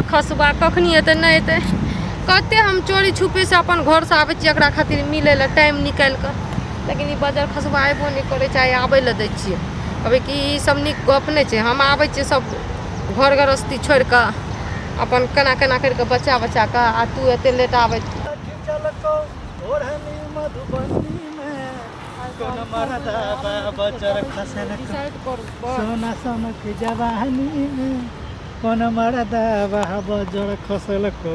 बजर खसबा कखनी एतै नहि एतै। कते हम चोरी छुपे से अपन घर से आबै छियै एकरा खातिर मिलै लए टाइम निकालि कऽ, लेकिन ई बजर खसबा अयबो नहि करै छै। आइ आबै लए दै छियै, कहबै कि ई सब नीक गप नहि छै। हम आबै छियै सब घर गृहस्थी छोड़ि कऽ अपन केना केना करि कऽ बचा बचा कऽ, आ तू एते लेट आबै। कोनो मरदा बजर खसल सोना सनक जवानी में, कोनो मरदा बजर खसल को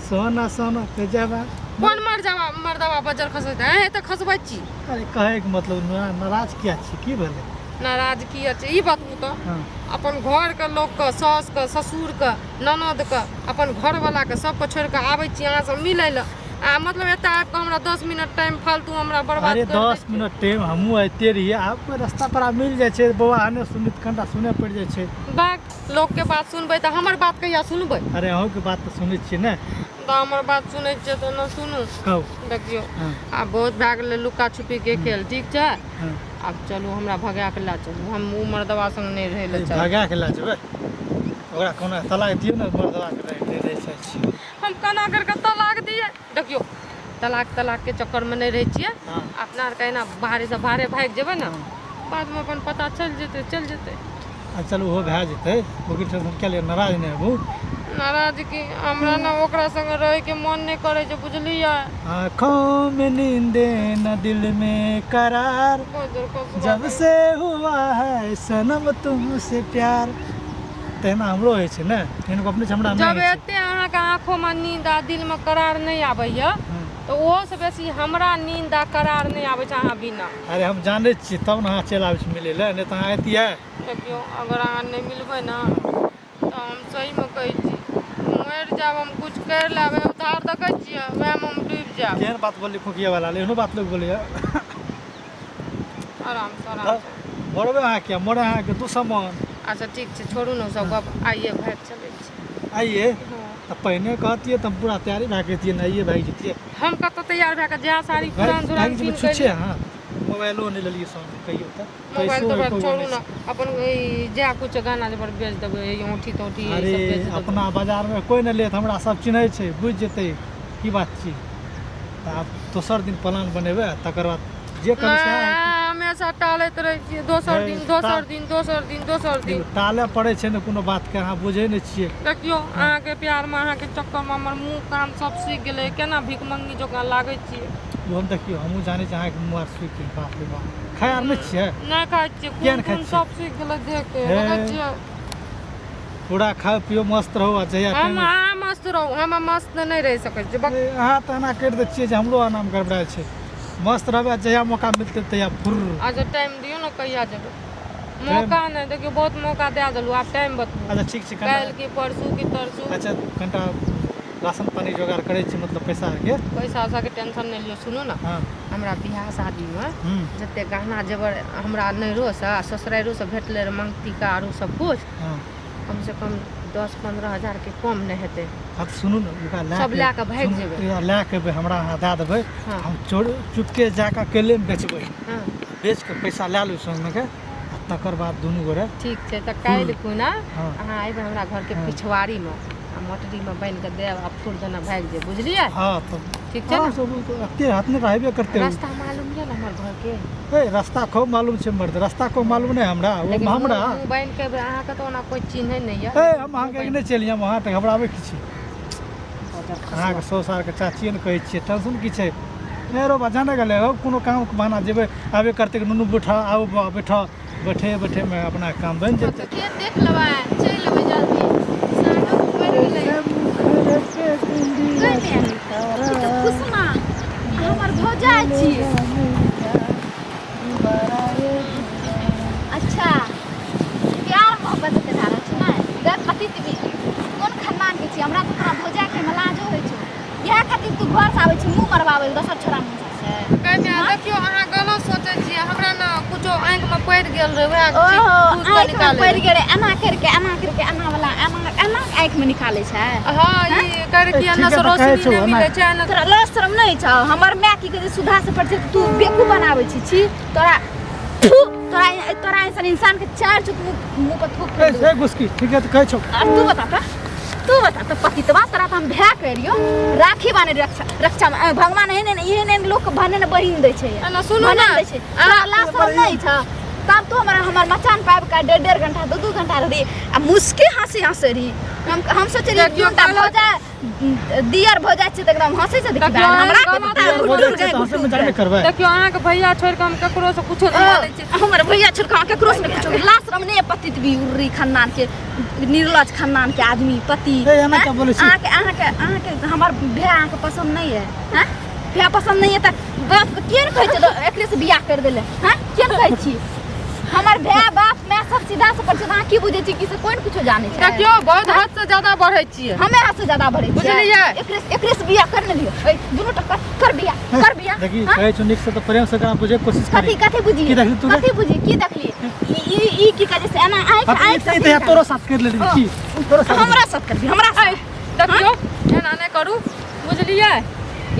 सोना सनक जवा। कोन मर जावा मर्दवा बजर खसैत है एते खसबै छी? अरे कहै के मतलब, नाराज किया छी? की भेलै? नाराज किया छै ई बतबू तऽ। अपन घर के लोक के, सास के, ससुर के, ननद के, अपन घरवाला के, सबके छोड़ि कऽ आबै छी अहाँ सब मिलै लए, आ मतलब एतऽ आबि कऽ हमरा 10 मिनट टाइम फालतू हमरा बर्बाद अरे करि दै 10 छै। मिनट टाइम हमहूँ आइते रहियै, आब कोइ रास्ता पर मिल जाइ छै बौआ, आने सुनी तऽ कनिटा सुनय पड़ि जाइ छै। बाक लोकके बात सुनबै तऽ हमर बात कहिया सुनबै? अरे अहूँके बात तऽ सुनै छियै ने। तऽ हमर बात सुनै छियै तऽ ने सुनू। कहू। देखियौ, हँ। आब बहुत भए गेलै लुका छुपीके खेल, ठीक छै? हँ। आब चलू, हमरा भगा कऽ लए चलू, हम ओ मर्दवा संग नहि रहै लए चाहै। भगा के लए जेबै? ओकरा कोनो तलाक दियौ ने मर्दवा के, रहै रहै चाहै छी। हम केना करि कऽ तलाक दियै? देखियौ, तलाक तलाकके चक्करमे नहि रहै छियै। अपना आरके एना बाहरेसँ बाहरे भागि जेबै ने, बादमे अपन पता चलि जेतै, चलि जेतै। आ चलू, ओहो भए जेतै, ओकर टेंशन क्या लिअ, नाराज नहि हेबू। नाराज की, हमरा ने ओकरा संगे रहैके मन नहि करै छै, बुझलियै? आँखों में नींदे न दिल में करार, बहुत जोर कसुआ जब करै। से हुआ है सनम तुमसे प्यार। तहिना हमरो होइ छै ने, एहन गप नहि छै हमरा नहि जब होइ छै। एते अहाँके आँखोमे नींद आ दिलमे करार नहि आबैया, तऽ ओहोसँ बेसी हमरा नींद आ करार नहि आबै छै अहाँ बिना। अरे हम जानै छियै तब ने अहाँ चलि आबै छी मिलै लए, नहि तऽ अहाँ अतियै? देखियौ, अगर अहाँ नहि मिलबै ने तऽ हम सहीमे कहै छी, मरि जायब, हम किछु करि लेब, उधार देखै छियै, वएहमे हम डूबि जायब। केहन बात बोलली खोकिया वाला, एहनो बात लोक बोलैया? आरामसँ, आरामसँ। मरबै अहाँ किया? मरै अहाँके दुश्मन। अच्छा ठीक छै, छोड़ू ने ओ सब गप, आइए भागि चलै छी। आइए? तऽ पहिने कहतियै तऽ हम पूरा तैयारी भए के अइतियै ने, आइए भागि जैतियै। हम कतऽ तैयार भए कऽ जएह साड़ी पुरान भागि धुरान जेबै कीन कऽ छुच्छे। अहाँ मोबाइलो नहि लेलियै संग, कहियौ तऽ। मोबाइल पैसो तो एको गो छोड़ू नहि ने, छै। अपन ई जएह कुछ गहना जेवर बेच देबै, ई औंठी तौंठी ई अरे सब बेच देबै। अपना बाजारमे कोइ नहि लेत, हमरा सब चिन्है छै, बुझि जेतै की बात छी। तऽ आब दोसर दिन प्लान बनेबै आ तकर बाद जे करै छै। नहि, हमेशा टालैत रहै छियै, दोसर हे, दिन, दोसर दिन, दोसर दिन, दोसर दिन। टालय पड़ै छै ने कोनो बातके, अहाँ बुझै नहि छियै। देखियौ, अहाँके प्यारमे, अहाँके चक्करमे हमर मुँह कान सब सूखि गेलै, केना भिखमंगी जकाँ लागै छियै। ओ हम देखियौ, हमहूँ जानै छी अहाँके मुँह आर सूखि गेल। बाप रे बाप, खाइ आर नहि छियै? नहि खाइ छियै। किया खून नहि खाइ तून छियै? सब सूखि गेलै देख के। हे। देखै छियै? पूरा खाउ पियौ, मस्त रहू आ जहिया हम टाइम अहाँ मस्त रहू, हम मस्त नहि रहि सकै छियै। अहाँ तऽ एना करि दै छियै जे हमरो आनाम गड़बड़ाइ छै। मस्त रहबै आ जहिया मौका मिलतै तहिया फुर्र। अच्छा टाइम दियौ ने, कहिया जेबै? मौका नहि देखियौ, बहुत मौका दए देलहुँ, आब टाइम बतबू। अच्छा ठीक छै, कनिटा काल्हि की परसू की तरसू? अच्छा, कनिटा राशन पानी जोगाड़ करै छी, मतलब पैसा आरके। पैसा उसाके टेंशन नहि लियौ। सुनू ने, हमरा बियाह शादीमे जते गहना जेवर हमरा नैहरोसँ आ ससुरारियोसँ भेटलै रहए, मंगतीका आरो सब कुछ, कमसँ कम 10-15 हजारके कम नहि हेतै। हँ तऽ सुनू ने, ओकरा लए सब के लए कऽ भागि सुनू, जेबै। ओकरा लए के एबै, हमरा अहाँ दए देबै। हम चोर चुपके जा कऽ अकेलेमे बेचबै। बेच कऽ पैसा लए लेबै संगमे के आ तकर बाद दुनू गोरे। ठीक छै, तऽ काल्हि खुना अहाँ अयबै हमरा घरके पिछवाड़ीमे आ मोटरीमे बान्हि कऽ देब आ फूल देना भागि जेबै, बुझलियै? हँ तऽ ठीक छै ने? सब एते हाथ नहि रहबे करते। रास्ता मालूम यऽ ने हमर घरके? ए रास्ता खूब मालूम छै मर्द, रास्ता को मालूम नहि हमरा ओ। लेकिन हमरा मुँह बान्हि कऽ एबै, अहाँके तऽ ओना कोइ चिन्है नहि यऽ। ए हम अहाँके नहि चलि, हम अहाँ तऽ घबराबै की छी? अहाँके 100 सालके चाचिए ने कहै छियै, टेंशन की छै? नहि रो बा, जाने गेलै हो, कोनो कामके बहाना जेबै, आबे करतै कि नुनू बैठऽ, आबू बौआ बैठऽ, बैठे बैठेमे अपना काम बनि जेतै। खेत देख लेबै, चलि एबै जल्दी, साँझो पड़ि गेलै। गै माय, ई तऽ खुशमा हमर भौजाइ छियै। अच्छा प्यार मोहब्बत के धारा छै ने। गै पतित भी कोन खानदान के छी? हमरा तऽ तोरा भौजाइ के लाजो होइ छौ। इएह खातिर तू घर से आबै छी मुँह मरबाबै लए दोसर छोरा मुँह से? गै माय, देखियौ, अहाँ गलत सोचै छियै। हमरा ने कुछो आँखिमे पड़ि गेल रहै, वएह ओहो चीज आँखिमे निकालै पड़ि गेलै, एना करिके, एना करिके, एना वाला, एना एना आँखिमे निकालै छै। हँ, ई करके ठीक एना है से तऽ कहै रोशनी छौ, नहि एना मिलै छै एना। तोरा लाज शरम नहि छौ? हमर माय की कहै छै, सुधा से पढ़ छै, तू बेवकूफ बनाबै छी। छी तोरा, थू, तोरा तोरा ऐसन इंसान के चार चुक मुंह मुंह पर थूक ए फेंक देबौ। से घुसकी, ठीक है तऽ कहै छौ। और तू बता तऽ, तू तू बता तो पतितवा तोरा तऽ हम भए करियो राखी बाने रक्षा रक्षा में, भगवान एहन एहन एहन एहन लोक भने ने बहिन दै छै एना सुनू भने ने दै छै तोरा लाज शरम नहि छ तब तू हमर हमर मचान पाबि कऽ डेढ़ डेढ़ घंटा दू दू घंटा रही आ मुस्की हंसी हंसे रही हम सोचे रही देखियौ, दूटा गलत- भऽ जाय दियर भऽ जाइ छै तऽ एकदम हंसै छै देखी देखियौ, हमरा के गलत पता दियर भऽ गुटुर जाइ छै गए तऽ हँसै गुटुर मजाक नहि गए। करबै देखियौ अहाँके भैया छोड़ि कऽ हम ककरो से कुछो नहि मानै छियै हमर भैया छोड़ कऽ केकरो से नहि कुछो लाज शरम नहि पतित भी उर्री खानदान के निर्लज खानदान के आदमी पति ए, एना हैं? क्या बोलै छी? अहाँके अहाँके अहाँके हमर भैया अहाँके पसंद नहीं है हैं? भैया पसंद नहीं है तऽ बाप के किया ने कहै छै तऽ एकरे से बियाह कर देले हैं किया ने कहै छी हमर भैया बाप माय सब सीधा से पर छै अहाँ की बुझै छी कि से कोई ने कुछो जानै छै देखियौ बहुत हद से ज्यादा बढ़ै छियै हमे हाथ से ज्यादा बढ़ै छियै बुझलियै? एकरे एकरे से बियाह कर ने लियो ए दुनू टक्कर कर बियाह कर बियाह देखी हाँ? कहै छौ नीक से तऽ प्रेम से एकरा बुझे के कोशिश कथी करी कथी बुझी की देखली तू रे? कथी बुझी की देखली ई ई ई की कहै छै एना आँखि हाँ, आँखि ई तऽ तोरो साथ कर लेली की तोरो साथ हमरा साथ करबी हमरा साथ देखियौ एना नहि करू बुझलियै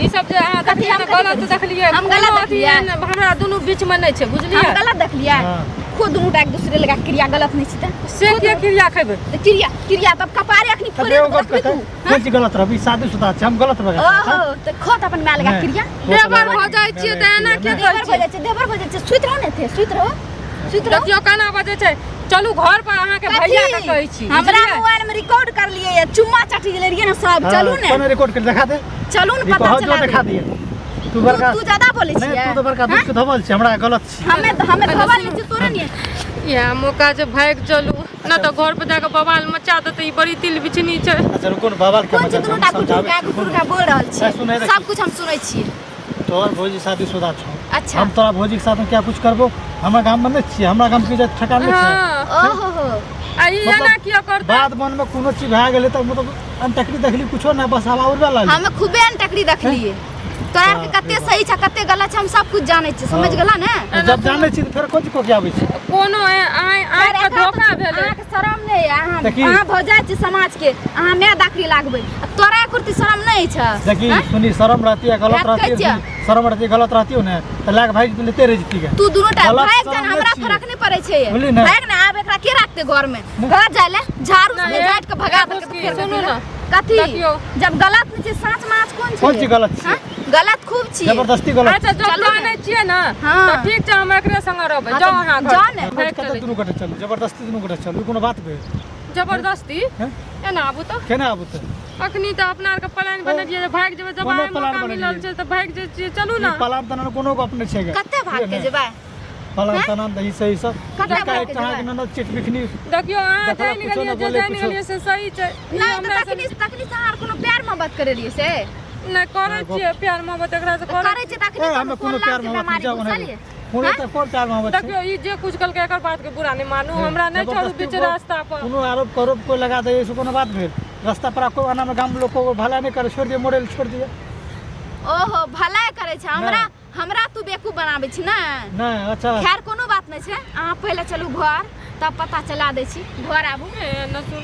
ई सब जे अहाँ कथी देखलियै हम तऽ कथी गलत करै छी? देखलियै हम गलत कोनो अथी देखलियै? एहन हमरा दुनू बीचमे नहि छै हम बुझलियै गलत देखलियै हाँ। खुद दुनू टा एक दूसरे लगा क्रिया गलत नहीं छै तऽ से किया क्रिया खेबै तऽ क्रिया क्रिया तब कपारे अखनी तब फोड़े एगो गप देखबी कहतै तू कोन चीज गलत रहबी शादीशुदा छै हम गलत रहबै ओहो तऽ खोत अपन माय लगा क्रिया देवर भऽ जाइ छियै तऽ एना किया देवर करै भऽ छियै जाइ छै देवर भऽ जाइ छै सुति रहो ने थे सुति रहो सुति रहो देखियौ केना बजै छै चलू घर पर अहाँके भैया के कहै छी हमरा बुझलियै? मोबाइल में रिकॉर्ड कर लिए ये चुम्मा चाटी जे रहिए ना सब चलू ने कोन रिकॉर्ड कर देखा दे चलू ने पता रिकॉर्ड जो चला देखा दे दिए तू तू बड़का तू ज्यादा बोले नहीं छियै तू तो बड़का दूध के धोबल छी हमरा गलत छी हमें हमें धोबल नहीं छी तोरे नहीं इएह मौका जे भागि चलू न तऽ घर पर जाकऽ बवाल मचा देतै ई बड़ी तिल बिछनी छै अच्छा रुको ने बवाल के कोन चीज मजा दुनू टा गुटुर का गुटुर का बोल रहल नहीं, सुनै छी रही। सब कुछ हम सुनै छियै तोहर भौजी शादीशुदा छौ अच्छा। हम तोरा भौजी के साथ में क्या कुछ करबो हमरा गाम में नहीं छियै हमरा गाम के इज्जत ठेकान नहीं छै हाँ ओहो हो आ ई मतलब एना किया करतै बाद मन में कोनो चीज भए गेलै तऽ मतलब अनटकरी देखली कुछो ना बस हवा उड़बे लागल हमे खूबे अनटकरी देखलिए तोरा आरके बाप कते रे बाप। सही छै कते गलत छै हम सब कुछ जानै छियै समझ हाँ। गेला ने जब जानै छी तऽ फेर कोन चीज कोकी आबै छी कोनो आँखि के धोखा भेलै अहाँके शरम नहि अइ अहाँ देखी। अहाँ भऽ जाइ छी समाज के अहाँ माय दाखरी लागबै आ तोरा एको रत्ती शरम नहि छै देखी हाँ? सुनी शरम रहती है गलत बात रहती कहै है छियै। सुनी, शरम रहती है गलत रहती हो ने तऽ लाग भागि तऽ लेते रहि जैती तू दुनू टा गलत भागि शरम जान नहि हमरा छियै। फरक नहि पड़ै छै बुझली ने? भागि ने आब एकरा के राखतै घर में घर जाय ले झाड़ू से नहि, झाड़ि के भगा देलकै तऽ फेर सुनू ने। कथी देखियौ। जब गलत नहि छै साँच माछ कोन छै कोन चीज गलत छियै? हाँ? गलत खूब छियै जबरदस्ती गलत अच्छा जब चलू ने। जानै छियै ने हाँ। तऽ ठीक छै हम एकरे संगे रहबै हाँ, जाउ तऽ अहाँ घर जाउ ने। भागि कतऽ चलै दुनू गोटे चलू जबरदस्ती दुनू गोटे चलू ई कोनो बात भेल जबरदस्ती हैं? एना आबू तऽ केना आबू तऽ अखनी तऽ अपना आरके प्लान बनेलियै जे भागि जेबै जब कोनो आइ प्लान मौका मिलल बनेलियै? छै तऽ भागि जाइ छियै चलू ने ई पलान तनान कोनो गप नहि छै गे। कते भाग के जेबै पलान तनान दही सही सब कते जका भाग के एकटा अहाँके जेबै? ननद चिट बिखनी देखियौ अहाँ देखला जानि कुछो गेलियै नहि जे बोले जानि कुछो। गेलियै से सही छै ई नहि तऽ हमरा से तखनी तखनी से अहाँ आर कोनो प्यार मोहब्बत करै रहियै से नहि करै छियै प्यार मोहब्बत एकरा से तऽ करै करै छियै तखनी ए कोनो हमे कोनो कोन प्यार लाभ के मोहब्बत बेमारी नहि जाउ घुसलियै कोनो तऽ कोन प्यार मोहब्बत छै देखियौ ई जे कुछ कहलकै एकर बात के बुरा नहि मानू हमरा नहि छोड़ू जबरदस्ती बीच रास्ता पर कोनो आरोप करोप कोई लगा दे ऐसे कोनो बात भेल रास्ता पर कोई आना में गाम लोग को भला नहीं करे छोड़ दिए मोड़े छोड़ दिए ओहो भलाइ करै छै हमरा हमरा तू बेवकूफ बनाबै छी ने नहीं अच्छा खैर कोनो बात नहि छै अहाँ पहिले चलू घर तब पता चला दै छी घर आबू ए, न सुनू